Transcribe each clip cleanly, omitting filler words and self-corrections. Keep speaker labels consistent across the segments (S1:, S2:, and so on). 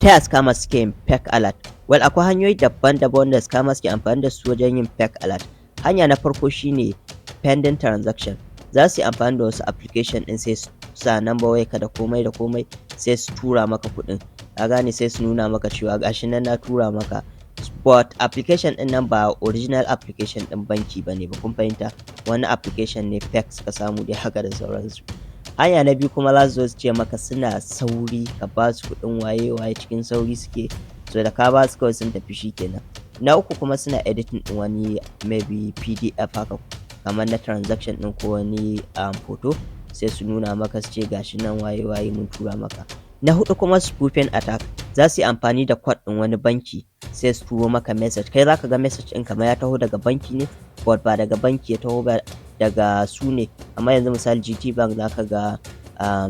S1: Ta yaya scammers suke yin fake alert? Well, akwai hanyoyi daban-daban wanda scammers ke amfani da su wajen yin fake alert. Hanya na farko shine pending transaction. Za su yi amfani da wasu application ɗin, sai su sa number wayarka da komai da komai, sai su tura maka kuɗin. Ka gane? Sai su nuna maka cewa gashi nan na tura maka. But application ɗin nan ba original application ɗin banki ba ne ba, kun fahimta? Wani application ne fake suka samu dai haka da sauransu. Hanya na biyu kuma, za su zo su ce maka suna sauri, ka ba su kuɗin waye waye, cikin sauri suke. So da ka ba su kawai sun tafi, shi kenan. Na uku kuma, suna editing ɗin wani maybe PDF haka kamar na transaction ɗin ko wani photo, sai su nuna maka su ce gashi nan, waye waye, mun tura maka. Na huɗu kuma, spoofing attack. Za su yi amfani da code ɗin wani banki, sai su turo maka message. Kai za ka ga message ɗin kamar ya taho daga banki ne, but ba daga banki ya taho ba, daga su ne. Amma yanzu misali GT Bank, za ka ga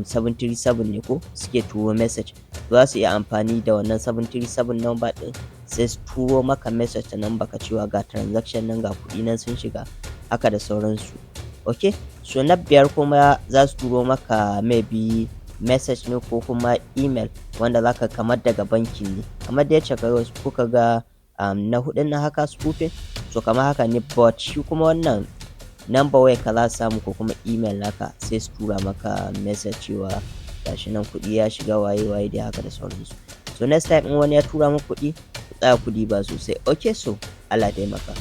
S1: 737 ne ko suke turo message. Za su iya amfani da wannan 737 number ɗin, sai su turo maka message ta number ka cewa ga transaction nan, ga kuɗi nan sun shiga, haka da sauransu. Okay, so na biyar kuma, za su turo maka maybe message ne ko kuma email wanda zaka kamar daga banki ne. Kamar dai yacce kuka ga na huɗun nan haka, spoofing, so kamar haka ne, but shi kuma wannan number wayarka za su samu ko kuma email naka, sai su tura maka message cewa gashi nan kuɗi ya shiga, waye waye dai haka da sauransu. So next time in wani ya tura muku kuɗi, ku tsaya ku diba sosai. Okay, so Allah taimaka.